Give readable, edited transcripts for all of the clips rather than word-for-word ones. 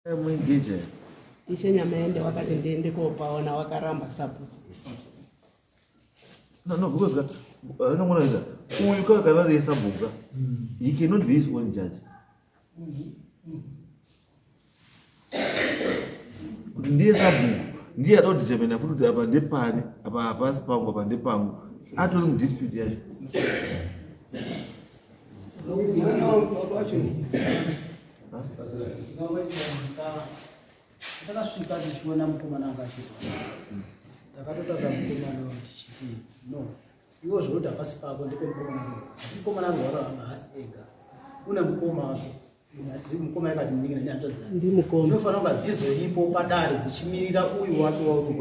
Muengeja. Ishe Nyamaende wakati ndiende kopaona wakaramba sabhuku. No, because anongona ita uyu ka kana ari sabhuku ka, he cannot be his own judge. Kuti ndiye sabhuku, ndiye ada kudetermina futi kuti apa ndepani, apa hapasi pangu, apa ndepangu. Atori mudispute yacho. Takasvika tichiona mukomana anga achirwara, takatotaura mukomana tichiti no, iwo zvinoti hapasi pako, ndepemukomana arwara, asi mukomana arwara anga haasi ega, une mukoma wake, hatizivi mukoma yakati munin'ina nehanzvadzi dzake Ndimukoma. Dzinofanira kunga dzizoripo padare dzichimirira uyu wake wauri,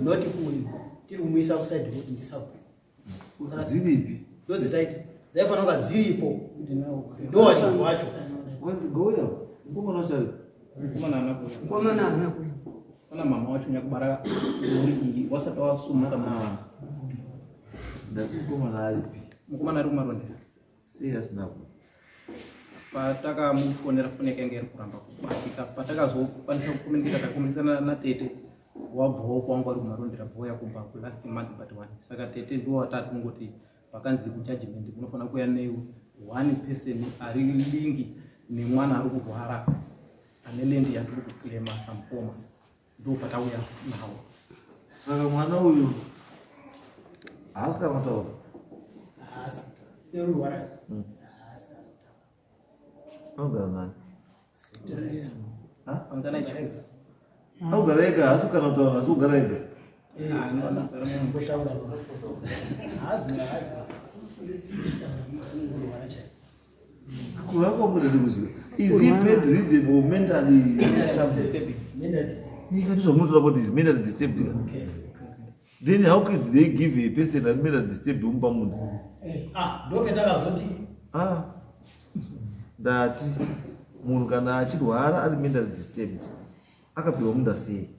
noti uyu tiri kumuisa kusaidi kuti ndisabhuku. Dziripi? Ndodzitaiti dzaifanira kunga dziripo, ndowaridzi wacho. Gouya mukomana wacho ari. Mukomana haana kuuya. Mukomana haana kuuya. Pana mama wacho nyakubara mhuri iyi wasati wasumuka mwana. Ndati mukomana aripi? Mukomana ari kuMarondera. Sei asina ku? Patakamufonera, foni yake yanga iri kuramba kubatika. Patakazokwanisa kucommunicata, takomunicana natete wabvawo kwangu ari kuMarondera, bvoya kubva kulast month but one. Saka tete ndiwo watati kungoti pakanzi kujudgment kunofanira kuuya ne one person ari link nemwana ari kurwara ane land yatiri kuclaima samukoma, ndo patauya nawo. Saka mwana uyu haasi kana kutaura? Haasi erurwara, haasi. Anogara nani? Pangana ichi. Anogara ega? Haasi kana kutaura, haasi kugara ega? Mbotaura haadzi, haadzi urwara chaivo. Kurwara kwamuda kuziva, is he bedridden or mentally? Mentally disturbed. Nyika ndozvamunotora kuti is mentally disturbed ka. Then how could they give a person ari mentally disturbed umupa munda? Ah, ndopetakazoti. Ah, ndati munhu kana achirwara ari mentally disturbed akapiwa munda sei?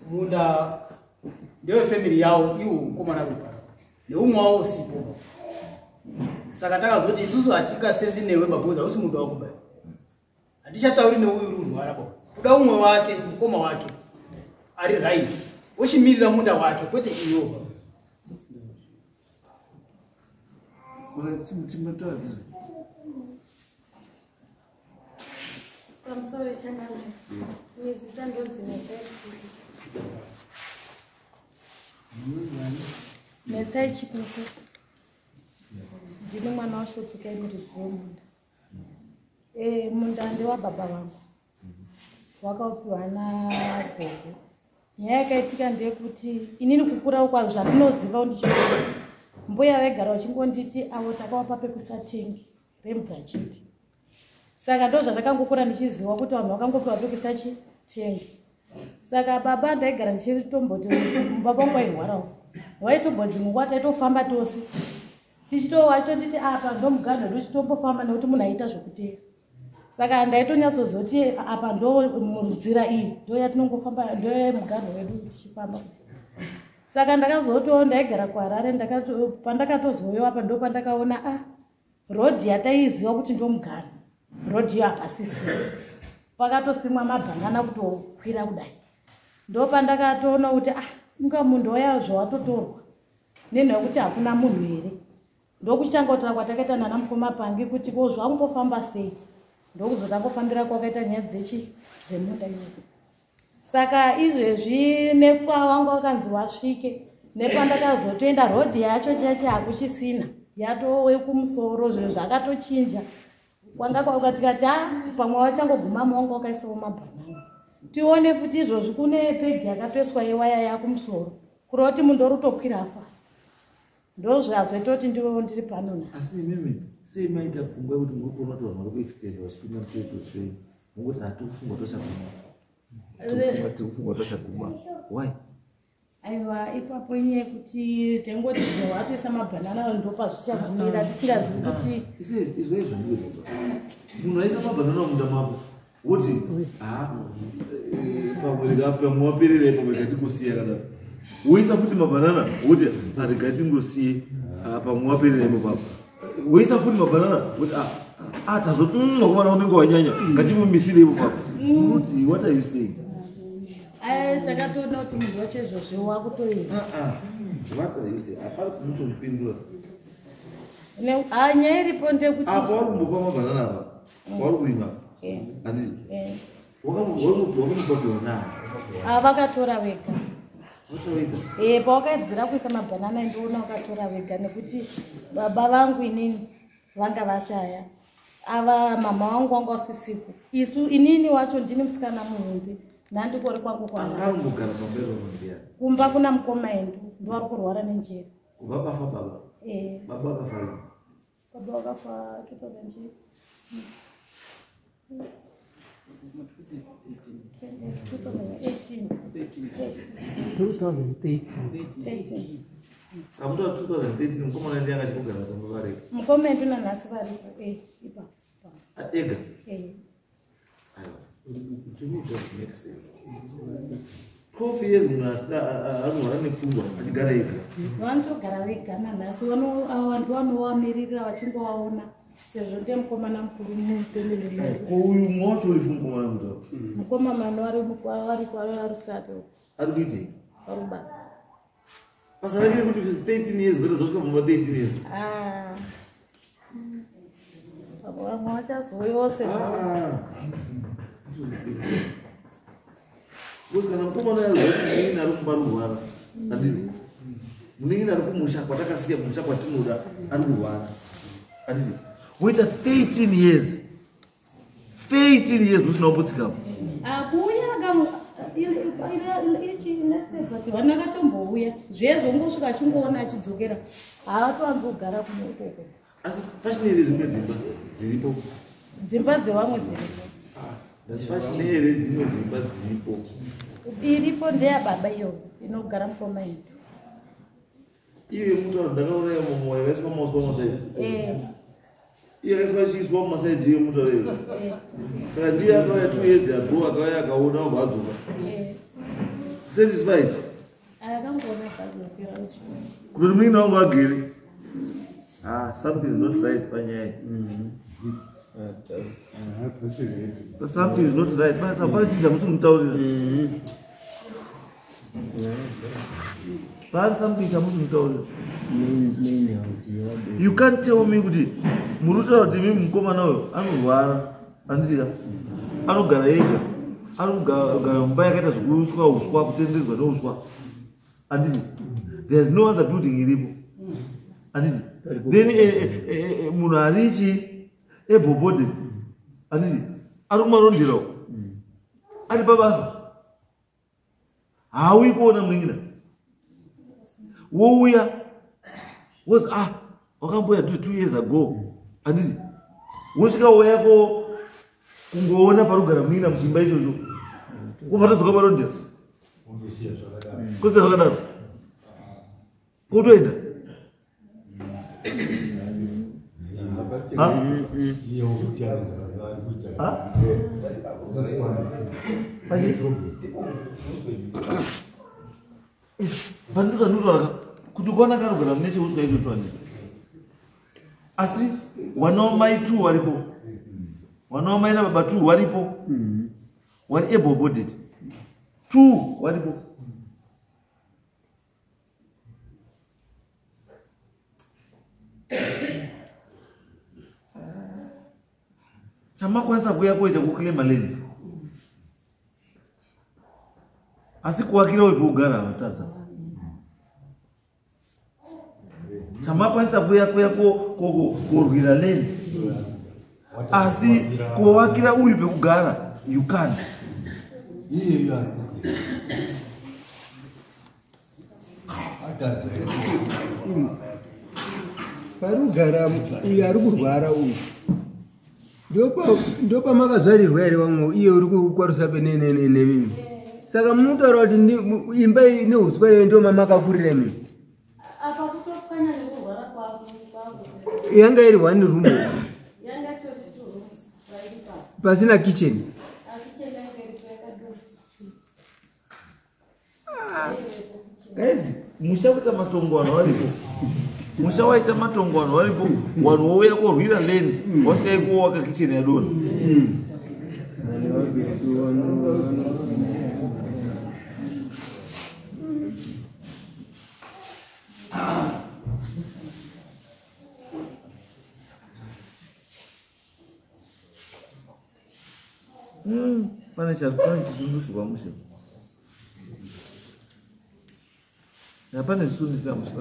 Munda ndewefamily yawo, iwo mukomana kurwara neumwe wawo usipo. Saka takazoti isusu hatikasenzi newe babhozi, hausi munda wako bai, hatichatauri neuyu uri kurwara baba, kuda umwe wake, mukoma wake ari right, wochimirira munda wake, kwete iwo baba. Chimataura ndizvo. Pamusoro, changamire. Nezita ndonzi Netsai Chikuku. Netsai Chikuku. Ndini mwana waShopukai, muridzi wemunda. Munda ndewababa vangu. Wakaupiwa nagogo. Nyaya yakaitika ndeyekuti inini kukura kwazvo zvandinoziva ndichikura, mbuya vaigara vachingonditi avo takavapa pekusatengi remvura chete. Saka ndo zvandakangokura ndichiziva kuti vanhu vakangopiwa pekuisa chitengi. Saka baba ndaigara ndichitomboti baba vangu vairwarawo, vaitombodzi nguva taitofamba tose tichitowachitonditi apa ndomuganho wedu, chitombofamba nekuti munhu aita zvekuteya. Saka ndaitonyatsoziva apa ndo munzira iyi ndo yatinongofamba, ndo muganho wedu tichifamba. Saka ndakazotowo ndaigara kuHarare, pandakatozoyo apa ndo pandakaona a rodhi yataiziva kuti ndo muganho, rodhi iyo hapasisina, pakatosimwa mabhanana kutokwira kudai. Ndo pandakatoona kuti ah, unga munhu waya zvawatotorwa nenhau yekuti hakuna munhu here. Ndokuchitanga kwatakaita nana mukoma Pangi kuti ko zvangofamba sei, ndokuzotangofambira kwakaita nyaya dzechi dzemunda iyoyo. Saka izvezvi nekwawanga wakanzi wasvike nepandakazotoenda, rodhi yacho chacho hakuchisina, yatove kumusoro, zvinhu zvakatochinja. Kwanga kwatikati a pamwe wachangoguma wanga wakaisawo mabhanana, tione futi izvozvi kune pegi yakatoiswa yewaya yakumusoro, kureva kuti munhu orutokwira afa. Ndozvazoita kuti ndivewo ndiri pano nhasi. Asi imimi sei maita pfungwa yekuti muri kuona kuti vanhu vari kuextend vachipinda muterritory kwenyu, mungoti hatiri kufunga tochaguma, tiri kufunga tochaguma, why? Aiwa, ipapo inyaya yekuti tengoti zvino watoisa mabhanana ndopazvichagumira, tisingazivi kuti Izvo zvandikuziva, munhu aisa mabhanana munda mako woti ha, pamwe pamwe waperera ipapo, ikatikosiya kadaro. Woisa futi mabhanana woti aregai tingosiye pamwe waperera ipo papo. Woisa futi mabhanana woti tazoti wakomana unenge wanyanya, ngatimumisire ipo papo. Kuti what are you saying? Takatoona kuti munhu wacho izvozvo wakutoenda. What are you saying? Hapari kumutopindura. Nyaya iripo ndekuti apa wari kumbopa mabhanana apa wari kurima handiti? Wakamupa nani? Vakatora vega. Pawakaidzira kuisa mabhanana ndiona wakatora vega, nekuti baba vangu inini vanga vashaya, ava mama vangu wanga wasisipo. Isu inini wacho ndini musikana muhombe, nhandikori kwangu kwangu kumba kuna mukoma endu ndiwari kurwara nenjere. Kubva pafa baba? Baba vakafa? Baba vakafa 2013. Saka muti wa 2013 mukomana ndiye angachigara pamba variko? Mukoma endu nanhasi varipo ipapo. Ega? To me it doesn't make sense. 12 years munhu anorwara nepfungwa achigara ega. Vanotogara vega nanhasi, vanhu vanovamirira vachingovaona sezvo ndiye mukomana mukuru mufamily medu. Ko uyu mumwe wacho uri mukomana mutauro? Mukoma mano vari kwaRusape. Ari kuitei? Vari kubasa. Basa rake rekuti 13 years kuita zvosvika mumba 13 years. Vamwe vachazouyawo sezvo. Because kana mukomana yaziva kuti munin'ina ari kumba ari kurwara, handiti? Munin'ina ari kumusha kwatakasiya, kumusha kwatinoda, ari kurwara, handiti? Woita 13 years. 13 years usina kumbotsikapo. Kuuya but vana vakatombouya zviye zvongosvika achingoona achidzokera, haatowanzogara kuno ikoko. Asi pachine here dzimwe dzimba dziripo? Dzimba dzevamwe dziripo. Pachine here dzimwe dzimba dziripo? Iripo ndeyababa iyoyo inogara mukoma endu. Iye mutauro ndakauraya mumwe yakaiswa mauswa masaidi. Iye yakaiswa chiiswa mumasaidi iye mutauro iyo. Saka ndiye akauya 2 years ago, akauya akaona obva adzoka. Satisfied? Akangoona bhagi. Kuti munin'ina wangu agere. Something is not right panyaya. Something is not right. Pane chinhu chamusi kumutaurira. Pane something chamusi kumutaurira. You can't tell me kuti muri kutaura kuti imi mukomana uyo anorwara, handiti? Anogara ega, anogara mumba yakaita zvekuuswa uswa, kutenderedzwa neuswa, handiti? There is no other building iripo, handiti? Then munhu arichi able-bodied, handiti? Ari kumaronderawo, ari pabasa, hauyi kuona munin'ina. Wouya wozi wakamboya 2 years ago, handiti? Wosvika woyako kungoona parugara munin'ina muchimba ichocho, wobva todzoka parondera kose zvakadaro, kotoenda. Pandinotaura kuti ukaona karugara mune cheuswa ichocho, handiti? Asi wana wamai 2 varipo, wana wamai nababa 2 varipo, vari able bodied 2 varipo. Chamakwanisa kuuya kuita kuclaima land, asi kuwakira wepekugara vatadza. Chamakwanisa kuuya kurwira land, asi kuwakira uyu pekugara you can't. Parugara uyu ari kurwara uyu ndopamakazvarirwa here vamwe? Iye uri kwaRusape nemimi, saka munotaura kuti imba neuswa iyo ndo mamakakurira mimi? Apa kutopfanya nekurwara kwako. Yanga iri one room? Yanga tori 2 rooms vairi papo, pasina kitchen. Kitchen yanga iripo yakadoma. Musha kuita matongo vanhu varipo. Musha waita matongo vanhu varipo. Vanhu vouya korwira land wasvika ikowaka kitchen yadona. Pane chisundusirwa mushe. Hapana zvisundisira mushe.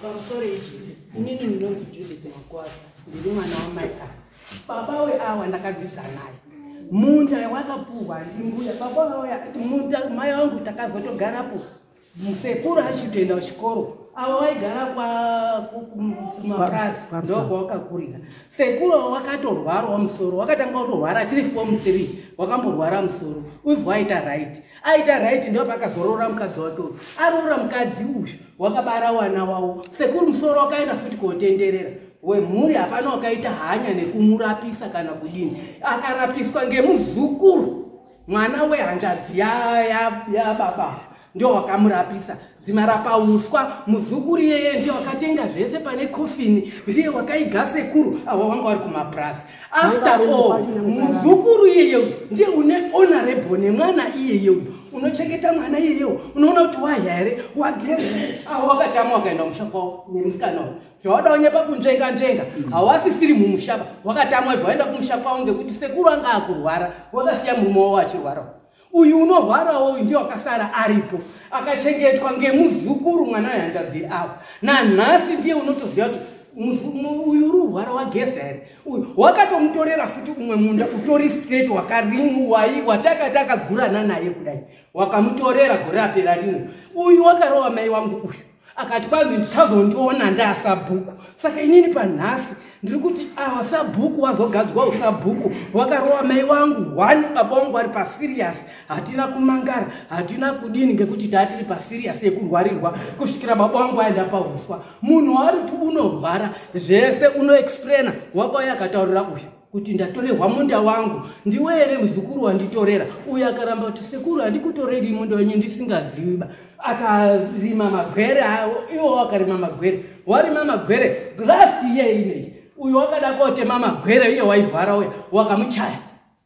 Pamusoro ichi, inini ndinonzi Judith Makwara, ndiri mwana wamai ava. Baba weawa ndakadzidza naye. Munda wakapuhwa ndimbuya. Baba wauya munda mai vangu takazotogarapo. Sekuru achitoenda kuchikoro. Avo vaigara kumapurazi ndokwawakakurira. Sekuru wakatorwarawo musoro, wakatanga kutorwara tiri form 3, wakamborwara musoro. Ubva waita right. Aita right ndo pakazoroora mukadzi wake uyu. Aroora mukadzi uyu, wakabara wana wavo. Sekuru musoro wakaenda futi kotenderera. Wemhuri hapana wakaita hanya nekumurapisa kana kudini. Akarapiswa ngemuzukuru, mwana wehanzvadzi ya baba. Ndio wakamurapisa. Dzimarapa uswa, muzukuru iyeye ndiye wakatenga zvese pane kofini, ndiye wakaiga sekuru avo vanga vari kumapurasi. After all, muzukuru iyeye ndiye une honorable nemwana iyeye uyu. Unochengeta mwana iyeye, unoona kuti wahya here, wageza. Avo wakatama wakaenda kumusha kwavo nemusikana uyu. Zvawada kunyepa kunzvenga nzvenga, hawasisiri mumushaba. Wakatama waenda kumusha kwavo ngekuti sekuru anga akurwara, wakasiya murume wavo achirwara. Uyu unorwarawo uyu ndiye wakasara aripo, akachengetwa ngemuzukuru mwana wehanzvadzi avo. Nanhasi ndiye unotoziva kuti uyu uri kurwara wageza here. Uyu wakatomutorera futi umwe munda utori straight wakarimwa watakagurana naye kudai. Wakamutorera gore rapera rino. Uyu wakarowa mai wangu uyu. Akati kwanzi ndichazondiona ndaasabhuku. Saka inini panhasi ndiri kuti awa sabhuku wazogadzwa usabhuku. Wakarowa mai wangu one baba wangu ari paserious. Hatina kumangara, hatina kudini ngekuti tatiri paserious yekurwarirwa kusvikira baba wangu aenda pauswa. Munhu waari kuti unorwara zvese unoexplaina wakauya akataurira uyu kuti ndatorerwa munda wangu, ndiwe here muzukuru wanditorera? Uyu akaramba kuti sekuru handikutoreri munda wenyu ndisingazivi ba. Akarima magwere awo, iwo wakarima magwere, warima magwere last year ineyi. Uyu wakada kotema magwere iye wairwara uya, wakamuchaya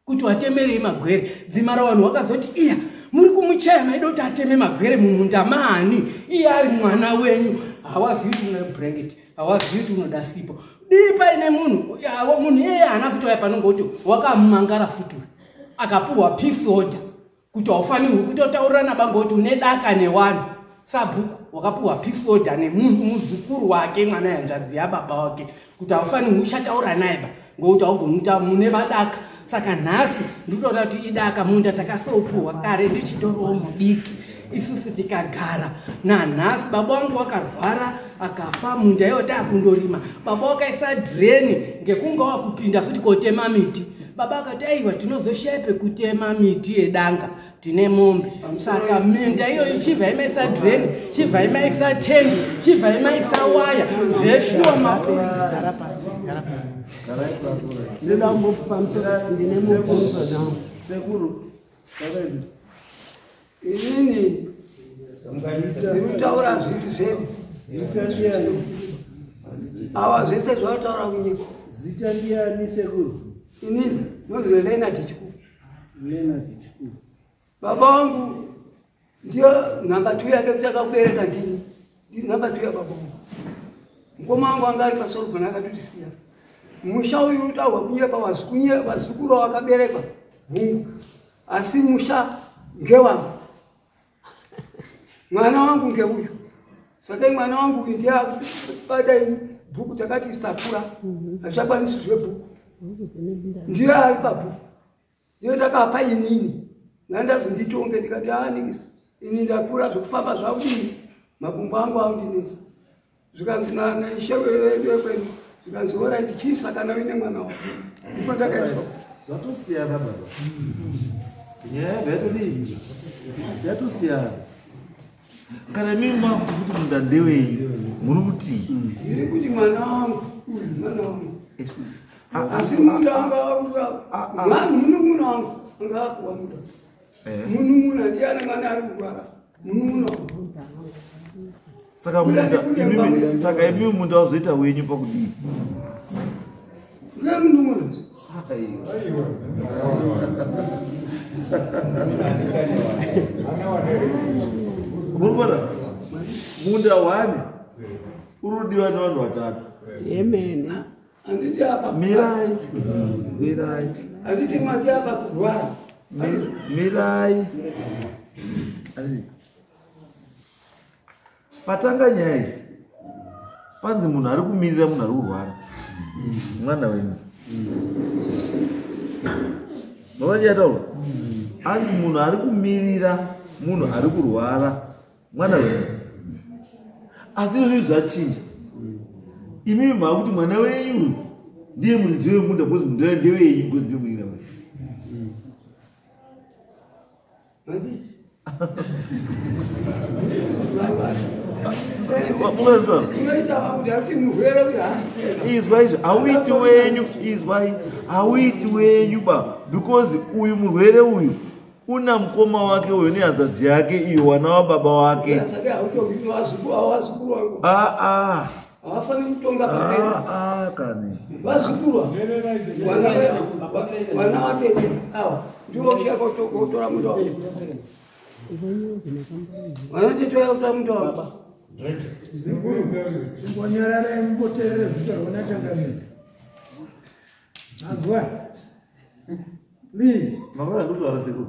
kuti watemerei magwere. Dzimara vanhu wakazoti iya muri kumuchaya maida kuti ateme magwere mumunda maani, iye ari mwana wenyu. Hawazivi kuti unoda blanket, hawazivi kuti unoda sipo. Dii paine munhu, munhu iyeye haana kutouya panongoti wakamumangara futi uyu. Akapuhwa peace order kuti haufanirwi kutotaurira nabangoti une daka newanhu. Sabhuku wakapuhwa peace order nemunhu muzukuru wake mwana wehanzvadzi yababa wake kuti haufanirwi kuchataura naye ba ngokuti haugoni kuita mune madaka. Saka nhasi ndikutoona kuti idaka munda takasopuhwa kare ndichitoriwo mudiki. Isusu tikagara nanhasi baba wangu wakarwara akafa, munda iwo taakundorima. Baba wakaisa dreni ngekunga wakupinda futi kotema miti. Baba akati aiwa tinozoshaya pekutema miti yedanga tine mombe. Saka minda iyo ichibva imaisa dreni, chibva imaisa tengi, chibva imaisa waya, zveshuwa mapurisa. Sekuru, inini ndinotaura zvinhu zvedu. Zita ndiani? Awa zvese zvavataura kunyika. Zita ndiani sekuru? Inini ndinonzi Leonard Chikuru. Leonard Chikuru. Baba wangu ndiyo namba 2 yake kuti akakubereka ndini. Ndi namba 2 ya baba wangu. Mukoma wangu anga ari pasorogona akatotisiya. Musha uyu utaurwa kunyepa vazukuru vakaberekwa hungu. Asi musha ngewangu. Mwana wangu ngeuyu. Saka mwana wangu uyu ndiye akubata bhuku takati sakura. Hachakwanisi zvebhuku. Ndiye ari pabhuku. Ndiye takapa inini. Ndandazonditonge ndikati anikisi. Ini ndakura zvekufamba zvakudini. Makumbo angu aundinetsa. Zvikanzi naishe wekwedu. Zvikanzi alright chiisa kana uine mwana wako. Ndipo ndakaiswa. Zvatosiyana baba. Nyaya yatodii? Yatosiyana. Kana mimi makuti futi munda ndewenyu, muri kuti? Ndiri kuti mwana wangu, uyu mwana wangu. Asi munda anga munun'una wangu anga apuwa munda. Munun'una ndiye ane mwana ari kurwara. Munun'una wangu. Saka munda imimi, saka imimi munda wazoita wenyu pakudii? Ndiye munun'una. Muri kuona munda wani uri kudiwa nevanhu vatatu. Yemene. Handiti apa. Mirai, mirai. Handiti mati apa kurwara. Mirai. Patanga nyaya iyi panzi munhu ari kumirira munhu ari kurwara mwana wenyu. Mavanyataura anzi munhu ari kumirira munhu ari kurwara mwana wenyu. Asi izvi zvachinja. Imimi maakuti mwana wenyu ndiye muridzi wemunda because munda ndewenyu because ndiye mumirira wenyu. Izwai izvi hauiti wenyu, izwai hauiti wenyu ba because uyu murwere uyu una mukoma wake uyu nehanzvadzi yake iyo wana wababa wake. Havafaniri kutonga pamberi. Kani. Vazukuru vana vatete ava ndivo uchiya kotora munda wavo. Vana tete vaya kutora munda wavo. Ngonyararai mumboteerere zvitaurwa naChangamire. Mazwa. Please. Mavara ndikutaura sekuru.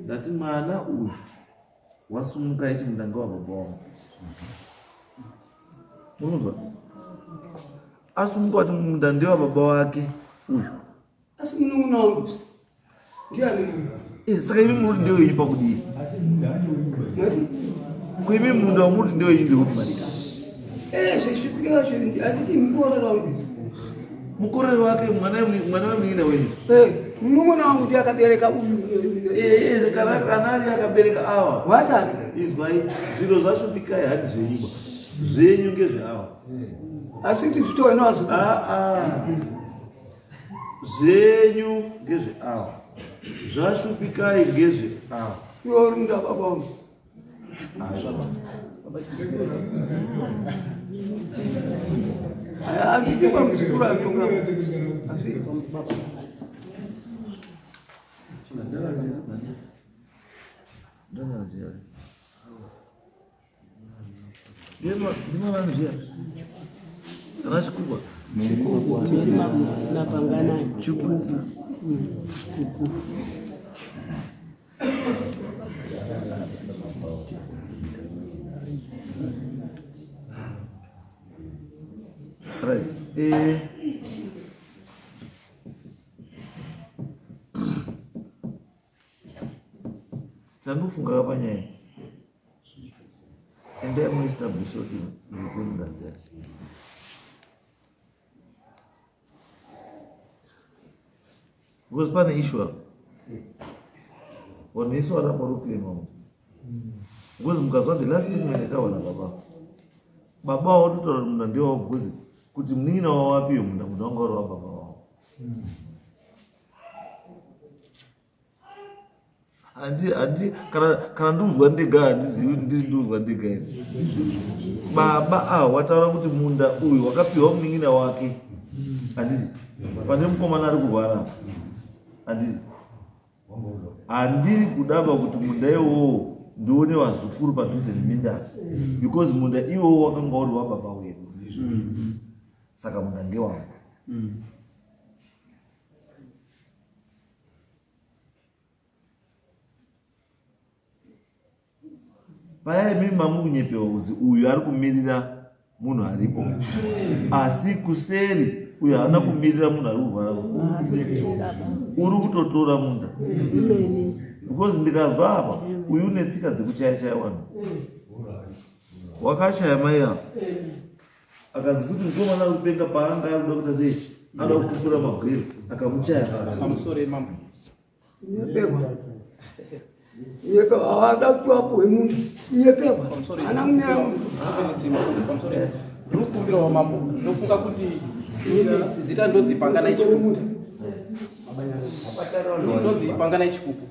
Ndati mwana uyu wasumuka ichi munda ngewababa wangu. Unonzwa? Asumuka kuti munda ndewababa wake uyu. Asi munun'una wangu ndiani munhu? Saka imi muri ndewenyu pakudii? Kuimi munda wamuri ndewenyu ndekuti marika. Zvesvikiro zvacho handiti mukororo wangu. Mukororo wake mwana wemunin'ina wenyu. Munun'una wangu ndiye akabereka uyu. Kana ari akabereka ava. Watatu. Izwai zviro zvashupikai handi zvenyu ba. Zvenyu ngezveava. Asi kuti zvitove nevazukuru. Zvenyu ngezveava. Zvashupikai ngezveava. Iwe uri munda baba wangu. Handiti pamuzukuru anotonga. Kana chikukwa. Chikuku. Right. Chandofunga panyaya. Endai muestablish kuti muridzi wemunda ndiani. Because pane issue apa. Vanhu vese varapa vari kuclaima munda. Because mukazwa the last statement yataura nababa. Baba vatotaura kuti munda ndewavo because kuti munin'ina wavo apiwe munda, munda wanga uri wababa vavo. Handi kana ndikuzwa ndega handizivi ndiri ndikuzwa ndega here. Baba ava wataura kuti munda uyu wakapiwa munin'ina wake. Handisi pane mukomana ari kurwara. Handisi handiri kudaba kuti munda iwowo ndione vazukuru padhuze neminda because munda iwowo wakanga uri wababa wedu. Saka munda ngewangu. Paya imimi mamukunyepewa kuzi uyu ari kumirira munhu aripo. Asi kuseri uyu haana kumirira munhu ari kurwara. Uri kutotora munda. Because ndikazwa apa uyu une tsika dzekuchaya-chaya vanhu. Wakachaya mai apa. Akanzi kuti mukomana ari kupenga paanga ari kuda kuita sei? Anoda kupupura magwere akamuchaya. Pamusoro mambo. Nyepewa. Nyepewa hawada kupiwa munda. Nyepewa. Ana munera munhu. Ndinokumbirawo mambo, ndinofunga kuti zita ndonzi Panganai Chikuku. Ndonzi Panganai Chikuku.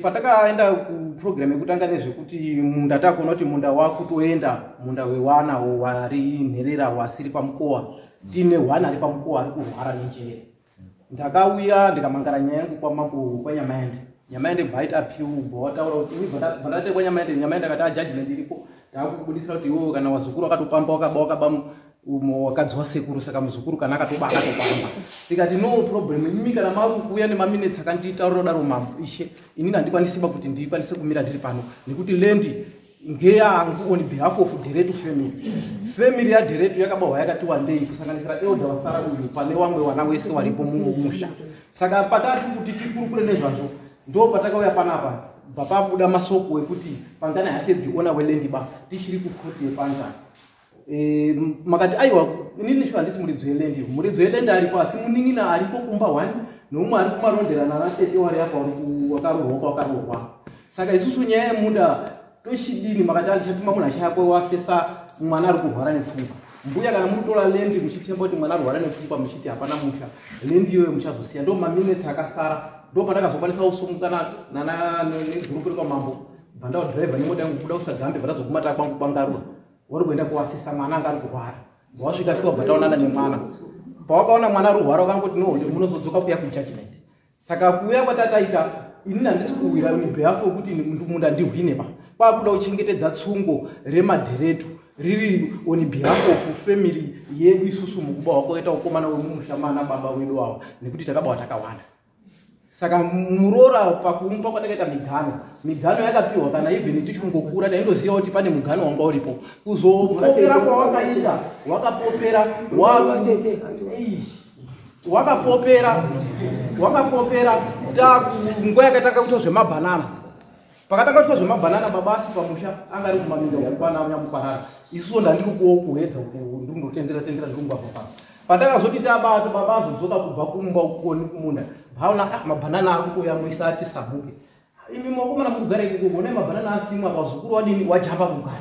Patakaenda kuprogram yekutanga nezvekuti munda, takuona kuti munda wakutoenda, munda wewana wari nherera wasiri pamukowa, tiine hwana ari pamukowa ari kurwara nenjere. Ndakauya ndikamangara nyaya yangu kwamambo kwaNyamaende. Nyamaende bvaita appeal, bva wataura kuti ini bva kwaNyamaende, Nyamaende akati ajudgment iripo, taakukubudisira kuti iwewe kana wazukuru wakatopamba, wakaba wakadzi wasekuru, saka muzukuru kana akatoba akatopamba. Tikati no problem, imi kana makuuya nemaminutes akanditaurira daro mambo ishe, inini handikwanisiba kuti ndikwanise kumira ndiri pano nekuti land ngeyangu on behalf of Deretu family. Family yaDeretu yakabawa yakati wandei, kusanganisira elder wasara uyu, pane wamwe wana wese waripo mumusha. Saka patati kuti tikurukure nezvazvo, ndo patakauya panapa, bva pabuda masoko ekuti Pangana hasi the owner weland ba, tichiri kukoti yepanzana. Makati aiwa, inini sho handisi muridzi weland, muridzi weland aripo, asi munin'ina aripo kumba 1 neumwe ari kumarondera natete wari apa wakarohwa kwakarohwa. Saka isusu nyaya yemunda tochidini? Makati andichatuma munhu achayako wasesa mwana ari kurwara nepfungwa. Mbuya, kana muri kutora land muchitemba kuti mwana arwara nepfungwa, muchiti hapana musha, land iyoyo muchazosiya. Ndo maminutes akasara, ndo pandakazokwanisa kusumuka negurupu rekwamambo, bva ndadhiraivha nemota yangu kubuda kusagambe, bva ndazoguma takwangu kwangarura, wari kuenda kuwasisa mwana anga ari kurwara. Wasvika shuwa, bva taonana nemwana. Pawakaona mwana arurwara, wakangoti no, munozodzoka kuya kujudgment. Saka kuuya kwatataita, inini handisi kuwira behalf yekuti munda ndihwine pa, kwakuda kuchengetedza tsungo remadheretu riri on behalf of family yedu isusu, mukubawa kwakaita ukomana wemumusha mana baba wedu ava, nekuti takabawa takawanda. Saka muroora pakumupa kwatakaita migano, migano yakapiwa kana even tichingokura taindoziva kuti pane mugano wanga uripo. Kuzopopera kwawakaita, wakapopera wakapopera nguva yakatanga kuitwa zvemabhanana. Pakatanga kuitwa zvemabhanana, baba asi pamusha, anga ari kumaminda kwana Nyamuparara. Isuwo ndandiri kuwo kuhedza, ndikundotendera tendera zvirungwabva pano. Patakazoti tabata, baba azodzoka kubva kumba ukoni kumunda, vaona, ah, mabhanana ari kuyamwisa, ati samuke, imi mwakomana mukugara ikoko, onai mabhanana asimwa, pazukuru wadini wajamba mugano.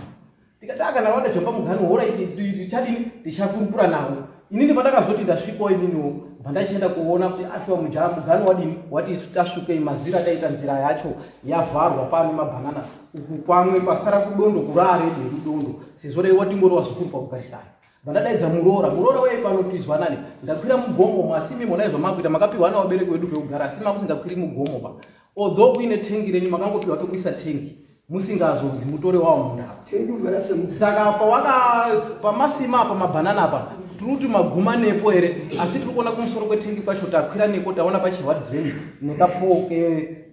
Tikati akana wadajamba mugano, alright, tichadini? Tichakurukura nawo. Inini pandakazoti ndasvikawo ininiwo, bva ndachienda kuona kuti ashuwa mugano wadini wati tasvikei, mazira ataita nzira yacho yavharwa pane mabhanana uku, kwamwe pasara kudondo kurare rerudondo, sezvo dai watingori wazukuru pakugarisana. Vandadaidza muroora, muroora wei pano tizwanane, ndakwira mugomo, asi imi mona izvo makapiwa navabereki vedu pekugara, asi mamusingakwiri mugomo pa, although kuine tengi renyu, makangopiwa pekuisa tengi, musingazozi mutore wawo mundava. Saka pawaka pamasima apa mabhanana apa, tiri kuti maguma nepo here? Asi tiri kuona kumusoro kwetengi kwacho takwira neko, taona pachirwa drain nekapo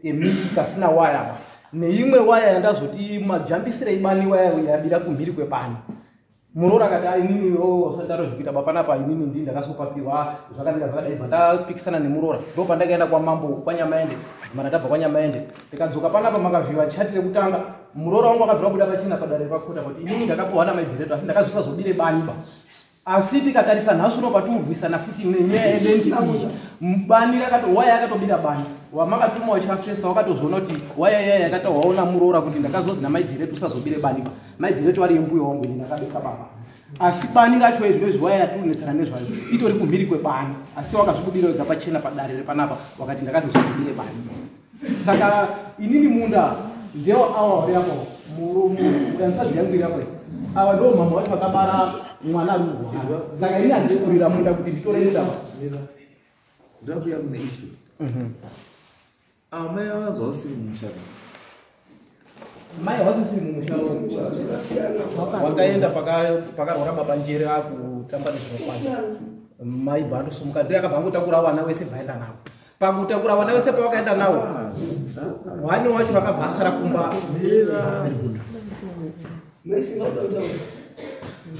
kemiti kasina waya apa, neimwe waya yandazoti majambisirei bani, waya yabira kumhiri kwebani. Muroora akati, "Ah, inini usataro zvekuita bapanapa, inini ndii ndakazopapiwa zvakamira zvakadai." Bva ndapikisana nemuroora, ndo pandakaenda kwamambo kwaNyamaende. Mana tabva kwaNyamaende tikadzoka panapa, makavhiwa chati rekutanga. Muroora wangu akabvira kubuda pachena padare pakota kuti inini ndakapiwa namaibhireto, asi ndakazosazobire bani ba. Asi tikatarisa nhasi uno patiurwisana futi nenyaya yeland iyi, bani rakato waya yakatobira bani, wamakatuma wachafesa wakatozoona kuti waya iya yakatowaona muroora kuti ndakazozi namaibhireto usazobire bani ba. Maibhireto ari yembuya wangu, ini ndakabeka baba, asi bani racho izvino waya yatiunetsana nezvayo itori kumhiri kwebani, asi wakazvibudira wega pachena padare repanapa, wakati ndakazozvibudire bani. Saka inini munda ndewa awa uri apo, muyanzvadzi yangu iri apo, awa ndo mama wacho vakabara mwana ari kurwara. Saka inini handisi kurira munda kuti nditore munda ba. Ndakuya kune issue. Amai avanzwa usiri mumusha. Mai havasisiri mumusha, wakaenda pakarwara baba njere, akutamba nezvinokwanza, mai bva atosumuka, ndo yakabva angotakura vana wese, bvaenda navo. Pakutakura vana vese pavakaenda navo, wani wacho vakabva asara kumba. Very good.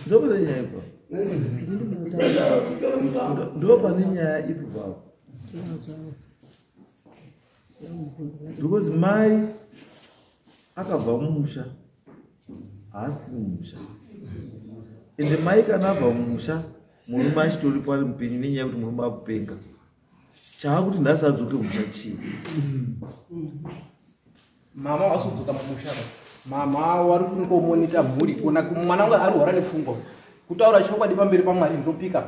Ndopane nyaya ipo, ndopane nyaya ipo papo, because mai akabva mumusha, haasiri mumusha. Ende mai kana abva mumusha, murume achitoripo ari mupenyu, nenyaya yekuti murume akupenga, chaakuti nhasi adzoke mumusha chii? Mama wasudzoka mumusha, mama wari kungomonita mhuri, kuona mwana wangu arwara nepfungwa. Kutaura chokwadi pamberi paMwari ndopika.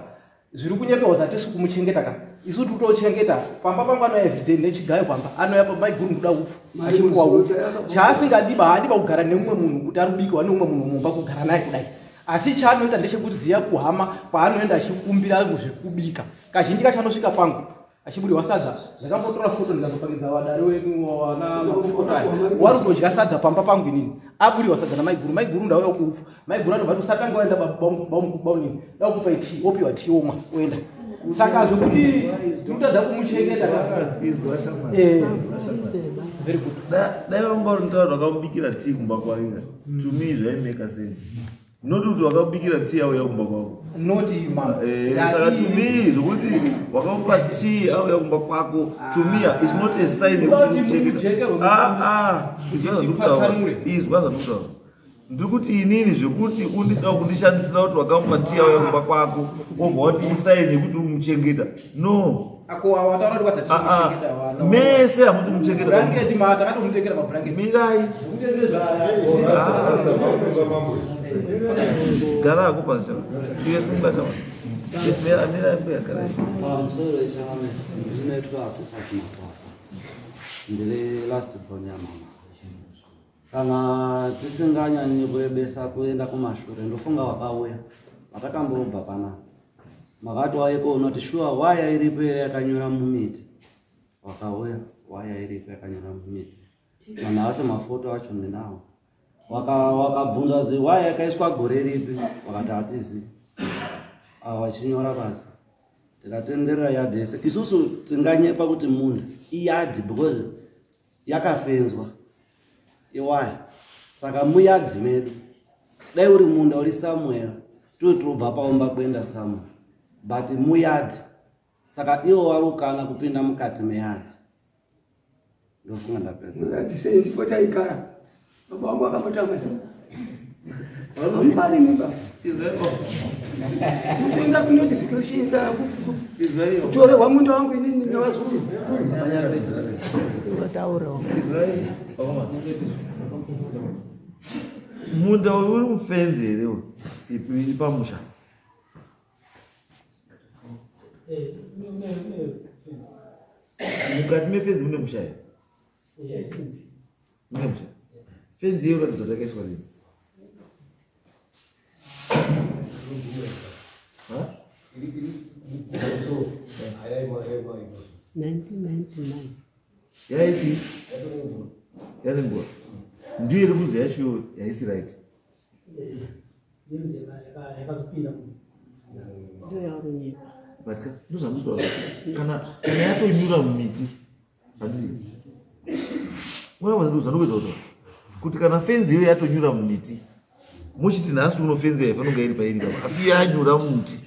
Zviri kunyepewa zatisi kumuchengeta ka. Isu tikutochengeta pamba pangu anouya everyday nechigayo pamba. Anouya pamba maiguru ndoda upfu. Achipuwa upfu. Chaasingadiba haadiba kugara nemumwe munhu kuti arubikwa neumwe munhu mumba kugara naye kudai. Asi chaanoita ndechekuziya kuhama kwaanoenda achikumbira zvekubika. Kazhinji kacho anosvika pangu achibudirwa sadza. Ndakambotora foto ndikazopangidza vadare wedu wana makurukota aya. Wari kutodya sadza pamba pangu inini. Abudirwa sadza namaiguru. Maiguru ndauya kuupfu. Maiguru anobva ati usatanga waenda baunini. Ndakupa tea, opiwa tea omwa oenda. Saka zvekuti tirikutadza kumuchengeta. Izwa shamwari. Izwa shamwari. Very good. Dai vanga uri mutaura wakamubikira tea kumba kwake. To me zvaimeka sense. Not kuti wakabikira tea auya kumba kwako. Not mama. Saka to me zvokuti wakamupa tea auya kumba kwako to me it's not a sign yekuti izwa zvandikutaura. Ndiri kuti inini zvekuti undida kundishandisira kuti wakamupa tea auya kumba kwako wobva wati isaini yekuti uri kumuchengeta. No. Ako wataura kuti kwasati kumuchengeta wana. Mese hamuti kumuchengeta. Blanket ma takatomutengera ma blanket. Mirai. Gara ako pasi chava. Iwe sunga chava. Mira mira mbuya gara. Pamusoro chame ndinoitwa Cephas Mapasa. Ndiri last born yamama. Kana tisinganyanyi kurebesa kuenda kumashure ndofunga wakauya patakambobva panapa. Makati waiko unoti shuwa waya iripo here yakanyura mumiti. Wakauya waya iripo yakanyura mumiti. Manhasi mafoto acho ndinawo. Wakabvunza zi waya yakaiswa gore ripi wakati hatizi. Wachinyora pasi. Tikatenderera yadhi yese. Isusu tinganyepa kuti munda iyadhi because yakafenzwa iwaya. Saka muyadhi medu dai uri munda uri somewhere turi tobva paumba kuenda somewhere but muyadhi. Saka iwo warukana kupinda mukati meyadhi. Ndofunga ndapedza. Muyadhi sei ndipo taigara. Baba vangu vakambotama. Hamubari mimba. Kuenda kunotification kutorerwa munda wangu inini nevazukuru. Munda uyu uri mufenzi here uyu? Ipamusha. Mukati mefenzi mune musha here? Mune musha. Fenzi iyo ratidza takaiswa rini? Ha? 1999. Yaichi? Yanenguva. Ndiyo iri kuzi yacho yaisi right. Ndiyo yarunyika. But ndozvandinotaura. Kana yatonyura mumiti handisi. Mwana zvandikuedza kutaura. Kuti kana fenzi iyo yatonyura mumiti muchiti nhasi uno fenzi haifanira kunge iri pairi papa asi yanyura mumuti.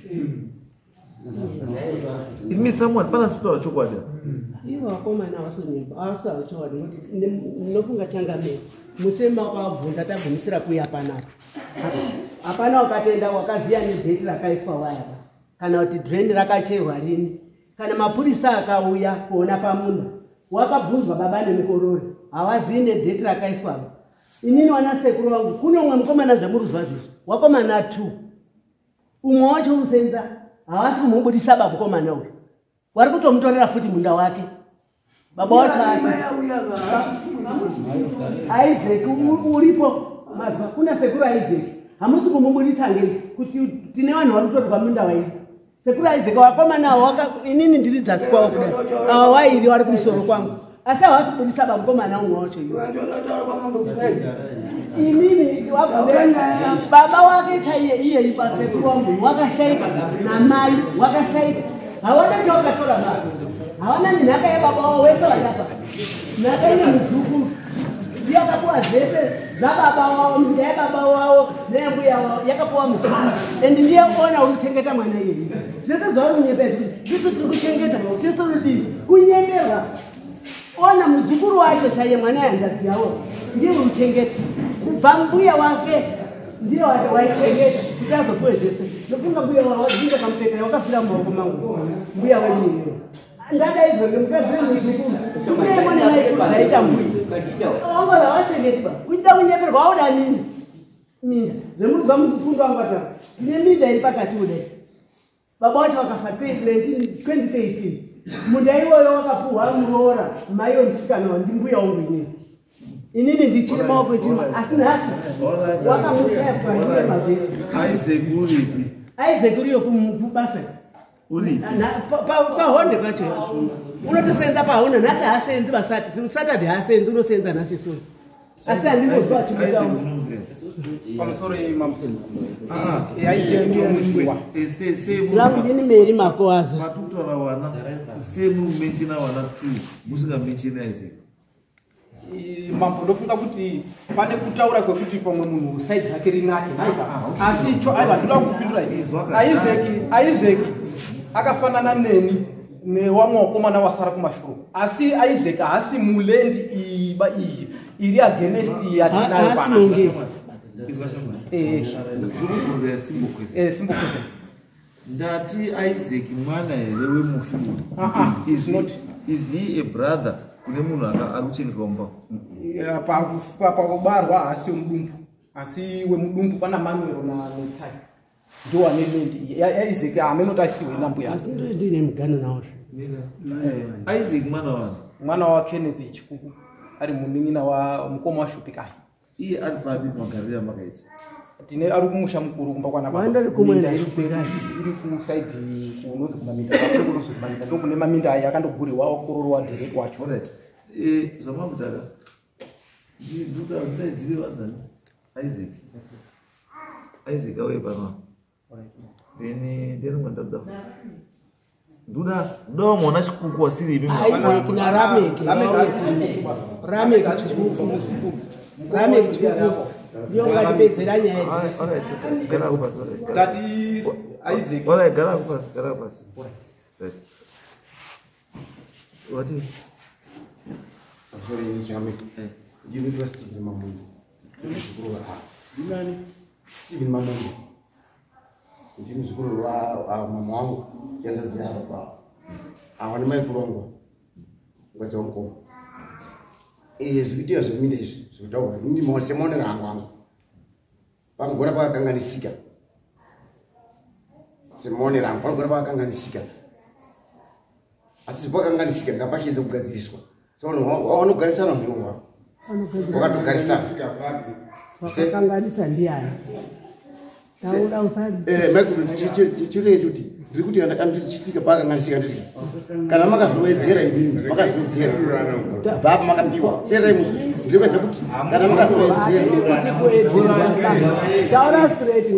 It means someone pana sitaura chokwadi. Ivo vakomana havasonyepa, havasi chokwadi nokuti ndinofunga changamire. Musema wakabvunza tagumisira kuya panapa. Hapana wakatenda wakaziya nedheti rakaiswa waya pa. Kana kuti drain rakacherwa rini. Kana mapurisa akauya kuona pamunda wakabvunzwa baba nemukorori hawazii nedheti rakaiswa. Inini wana sekuru wangu kuno umwe mukomana zvamuruzwa zvizvi wakomana 2 umwe wacho usenza havasi kumubudisa ba mukomana uyu wari kutomutorera futi munda wake baba wacho Isaac uripo mazuva kuna sekuru Isaac hamusi kumubudisa ngei kuti tine vanhu vari kutorerwa munda wairi sekuru Isaac wakomana ava inini ndiri dzasi kwavo kudai ava wairi vari kumusoro kwangu asi havasi kubudisa ba mukomana umwe wacho iwe inini baba wake chaiye iye ipasekuru wangu wakashaika namai wakashaika hawana chawakatora mari hawana nenhaka yebaba wavo wese vakafa nhaka ine muzukuru ndiye akapuwa zvese zvababa wavo minda yababa wavo neyambuya wavo yakapuwa muzukuru and ndiye ona uri kuchengeta mwana iyeye zvese zvauri kunyepa izvi tisu tiri kuchengeta tisu rudii kunyemerwa ona muzukuru wacho chaiye mwana yehanzvadzi yavo ndiye uri kuchengeta kubva mbuya wake ndiye waichengeta kuti azopuwe zvese ndofunga mbuya wavo kamupeta wakafira mumaoko mangu mbuya wedu iyoyo ndadaidzwa ngemukadzi wemuzukuru kune mwana maikuru dzaita mbuya wangoza wachengetwa kuita kunyeperwa wauda nini Minda zvemuruzwa mukundo wangu ataura, tine minda iri pakati kudai. Baba wacho vakafa 2013. Munda iwoyo wakapuhwa muroora mai wemusikana ndimbuya wangu inini. Inini ndichiri maoko echirima, asi nhasi wakamuchaya pwaine mavheri. Isaac uripi? Isaac uriyo kubasa. Uripi? Pahonde pacho. Unotosenza pahonde, nhasi haasenzi basati. Saturday haasenzi, unosenza nhasi so. Asi handingoziva chimuita. Pamusoro imambo. Rangu ndini Mary Makoaza. Matukutaura wana semumenchina wana 2 musingamenchini Isaac. Mambo, ndofunga kuti pane kutaura kwekuti pamwe munhu side rake rinake, asi cho aiwa, ndoda kupindura. Isaac akafanana neni newamwe wakomana wasara kumashure, asi Isaac haasi muland iba iyi iri against yatinayo. Haasi munge. Ndikubvunza ya simple question. Simple question. Ndati Isaac mwana here wemufi uyu? Ah, ah, Is not. Is he a brother kune munhu ari kuchengetwa mumba? Pakubarwa haasi wemudumbu, asi wemudumbu pana Manuel naNetsai ndo wane land iyi. YaIsaac hamenoti asiwe nambuya. Asi ndine mugano nawo. Isaac mwana wani? Mwana wa Kenneth Chikuku, ari munin'ina wa mukoma waShupikai. Iye ari papi magariro amakaita? Tine ari kumusha mukuru kumba kwana baba. Waenda kumwe Minda na Shupikai. Iri kusaidi kunonzi kumaminda, kunonzi kumaminda ndo kune maminda aya akandoguriwa okororowa direct wacho. Alright. Zvamamutaka ndaidzire vadzani Isaac. Isaac auye pano. Then then mwandabuda. Ndoda ndoda Chikuku wasiri imi. Isaac na Rameki. Rameki Chikuku. Rameki Chikuku. Ndiyo ngatipedzera nyaya idzi. Alright, gara kupasi. Alright. Tati Isaac. Alright, gara kupasi, gara kupasi. Right. Wati? Sorry, Chame. Ndinoitwa Stephen Mamungu. Ndiri muzukuru wa Ndinani? Stephen Mamungu. Ndiri muzukuru wa mama wangu, yanzadzi yavo pa. Awa ni maikuru wangu. Mukadzi wangu. Zvikuitika zveminda izvi zvekutaurwa ini semaonero angu angu. Pangona pakakanganisika. Semaonero angu pangona pakakanganisika. Asi pakakanganisika ngapachiedza kugadziriswa. Saka wanogarisana munhu wavo. Wakatogarisana. Wakakanganisa ndiani? Taura usadi. Maikuru, chirei kuti ndiri kuti andichitika pakakanganisika nditi. Kana makazowedzera imimi, makazowedzera. Bva makapiwa. Teerai musi. Ndiri kuedza kuti kana makazowedzera. Taura straight.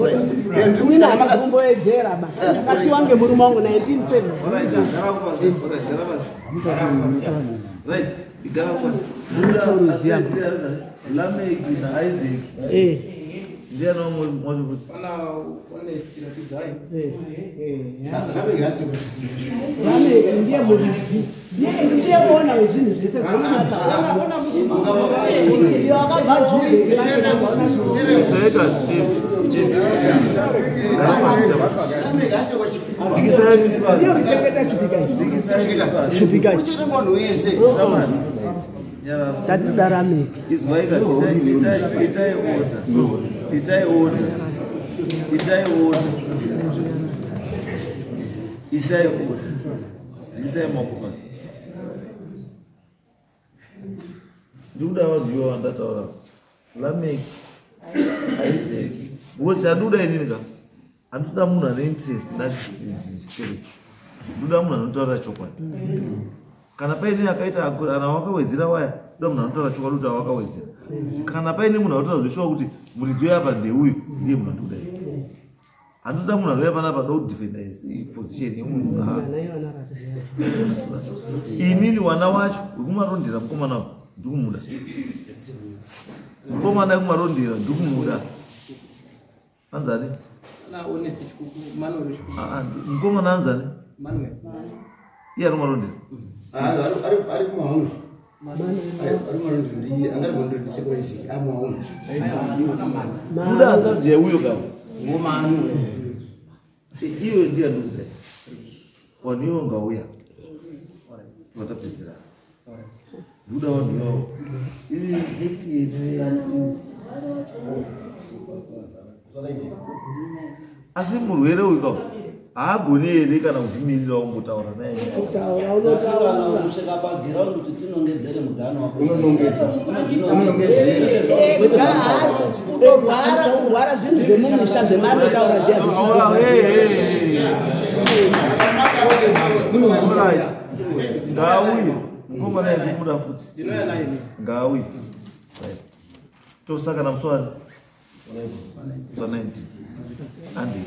Inini handisi kumboedzera basa. Ndakasiwa ngemurume wangu 1970. Alright, gara kupasi. Alright, gara pasi. Right, gara pasi. Lameki na Isaac. Ndiani wamwe mwacho kuti? Pana Honest Ratidzai. Rameki ndiye muridzi. Ndiye ona wezvinhu zvese zvinonatsa. Iyo akabva Jubheki. Ndiye kuchengeta Shupikai. Shupikai. Kuchengeta munhu wese. Tatida Rameki. Izwai ka, itai order. Itai order. Itai order. Itai order. Dzikisai maoko pasi. Ndikuda vanhu ivo vandataura. Lameki, Isaac. Because chandoda inini ka, handitoda munhu ane interest nachistory. Ndoda munhu anotaura chokwadi. Kana paine akaita kana wakawedzera waya, ndoda munhu anotaura chokwadi kuti awakawedzera. Kana paine munhu anotaura zveshuwa kuti muridzi uyu apa ndeuyu, ndiye munhu andikuda ini. Handitoda munhu anouya panapa da kudefenda position yemunhu. Inini wana wacho wekumarondera mukomana uyu ndikumuda. Mukomana wekumarondera ndikumuda. Anzani? Pana Honest Chikuku, Manuel Chikuku. Mukomana anzani? Manuel. Iye ari kumarondera. Ari kumaundu. Ari kumaundu ndi angari kumaundu ndi sekuru Isaac ari mumaundu. Muda hanzvadzi yeuyo kama. Ngomanu. Iyo ndiye andikuda. Vanhu ivo ngauya. Vatapedzera. Ndoda vanhu ivavo. Ini next year. Asi murwere uyu ka haagoni here kana kuzvimirira umbotaura naye? Kutaura unotaura. Kana kusvika pagiraundi kuti tinongedzere mugano wako. Unonongedza. Unonongedzera. Kutorwara, kurwara zvinhu zvemumusha zvematotaura zviya. Alright. Ngauye mukomana ndikumuda futi. Ndinouya naye ini. Ngauye. Right. Tosangana musi wani? Musi wa 19. Andi.